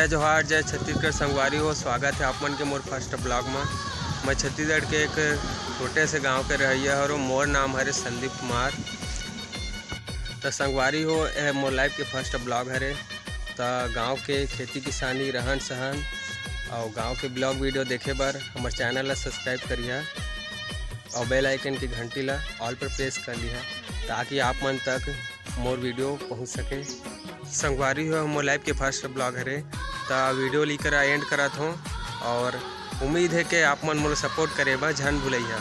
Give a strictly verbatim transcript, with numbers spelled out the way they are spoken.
जोहार, जय छत्तीसगढ़ संगवारी हो, स्वागत है आप मन के मोर फर्स्ट ब्लॉग में। मैं छत्तीसगढ़ के एक छोटे से गांव के रहइया हरो। मोर नाम हरे संदीप कुमार। त संगवारी हो, ए मोर लाइफ के फर्स्ट ब्लॉग हरे। त गांव के खेती किसानी, रहन सहन और गांव के ब्लॉग वीडियो देखे बर हमर चैनल ला सब्सक्राइब करिहा और बेल आइकन की घंटी ला ऑल पर प्रेस कर लिहा, ताकि आप मन तक मोर वीडियो पहुंच सके। संगवारी हो, मोर लाइफ के फर्स्ट ब्लॉग हरे, त वीडियो ला इही करा एंड करत हों और उम्मीद है कि आप मन मोला सपोर्ट करे बर झन भुलइहा।